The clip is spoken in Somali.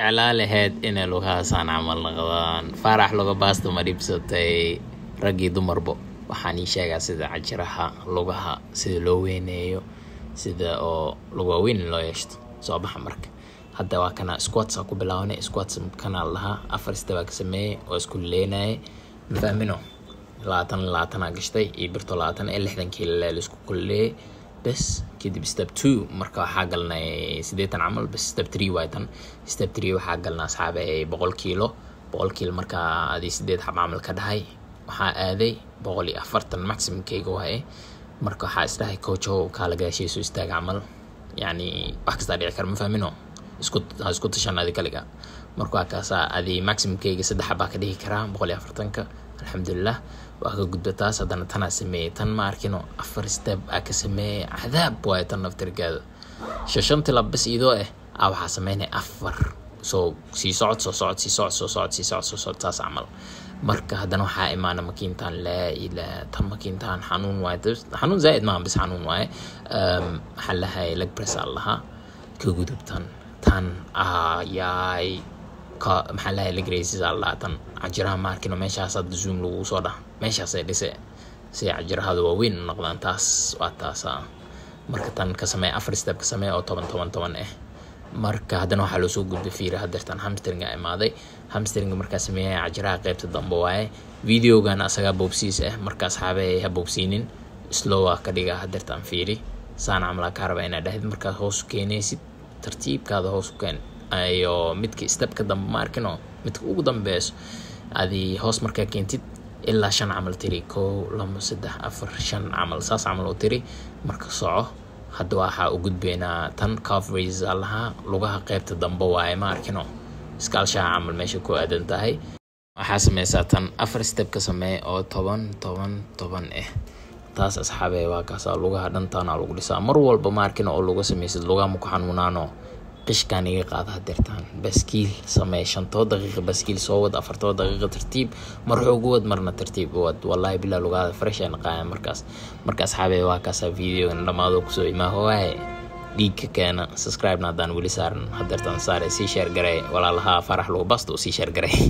Jeclaa lahayd inay lugahaasaan camal noqdaan. Faarax Luga Baasta ma dhibsatay raggii dumarbo. Waxaan ii sheegaa sida cajiraha lugaha sida loo weyneeyo, sida oo luga waaweyn loo yeeshto. Soo baxa marka. Hadda waa kana squats ku bilaabanay. Squats kana lahaa 4 step ka sameeyay oo isku leenayay. Ma fahmino? 20 20 aa gashtay iyo birto 20 ee 60 kiilo la isku kulleeyay. Bes kadib step 2 marka waxaa galnay 80 camal. Bes step 3 waay tan. Step 3 waxaa galnay, asxaabe, ay 100 kiilo. 100 kiilo markaa adii 8 xab camal ka dhahay, waxaa aaday 140 maximumkayga waaye. Marka waxaa isdhahay, coach ow, kaala gadaashiisu istaag camal, yacni wax kastaa dhici kara, ma fahmino? Isku ha isku tashan adi kaliga. Marka waa kaasaa, adi maximumkayga 3 xabaa ka dhihi karaa 140-ka. Alxamdulilah, waa ka gudba taas. Haddana tanaa sameeyey. Tan ma arkino, 4 step aa ka sameeyey. Cadaab waaye tan naftirkeeda. Shan tilab bas idoo ah waxaa sameynaya afar. Soo sii socod, soo socod, sii socod, soo socod, sii socod, soo socod, saas camal. Marka haddana waxaa imaana makiintan. Laa ilaa tan makiintan xanuun waaye, xanuun zaaid maaha, bis xanuun waaye. Maxaa lahay, leg press aa lahaa. Ka gudub tan. Tan yaay ka maxaa lahay, leg raises aa lahaa. Tan cajiraha ma arkino, meeshaas hadda zoom lagu soo dhah, meeshaasay dhise si cajirahada waaweyn u noqdaan. Taas waa taasa. Marka tan ka samee, 4 step ka samee oo 10 10 10 ah. Marka haddana waxaa loo soo gudbay, fiiri hadeertan hamstring a imaaday. Hamstring markaa sameeyay cajiraha qaybta dambe waaye. Videogan asagaa boobsiis ah. Marka asxaabe, ha boobsiinin, slow aa ka dhiga. Hadeertan fiiri, saan camalaa kaa rabaa inaad dhahdid. Markaad hoos u keenaysid, tartiibkaada hoos u keen, iyo midka stepka dambe, ma arkino, midka ugu dambeyso adi hoos markaa keentid ilaa 5 camal tiri: 1, 2, 3, 4, 5 camal, saas camal u tiri. Marka soco. Hadda waxaa u gudbaynaa tan calf raises aa lahaa. Lugaha qaybta dambe waaye, ma arkino, iskaalshaha camal meesha ku aadan tahay. Waxaa sameysaa tan 4 step ka samee oo 10 10 10 ah. Taas, asxaabe, waa kaasaa. Lugaha dhantaana lagu dhisaa mar walba, ma arkino, oo luga sameysid lugaha maku xanuunaano. Qishkaan iga qaada hadeertaan. Baskiil samee 5 daqiiqa, baskiil soo wad 4 daqiiqa, tartiib mar xoog wad, marna tartiib wad. Wallahi bilaa lugaha fresh ay naqaayaan markaas. Marka asxaabe, waa kaasaa. Videogan dhamaado kusoo imaaho waaye. Dhiigka keena. Subscribe-na haddaan weli saaran, hadeertaan saare. Sii share garay walaalaha. Farax Lugu Basta uu sii share garay.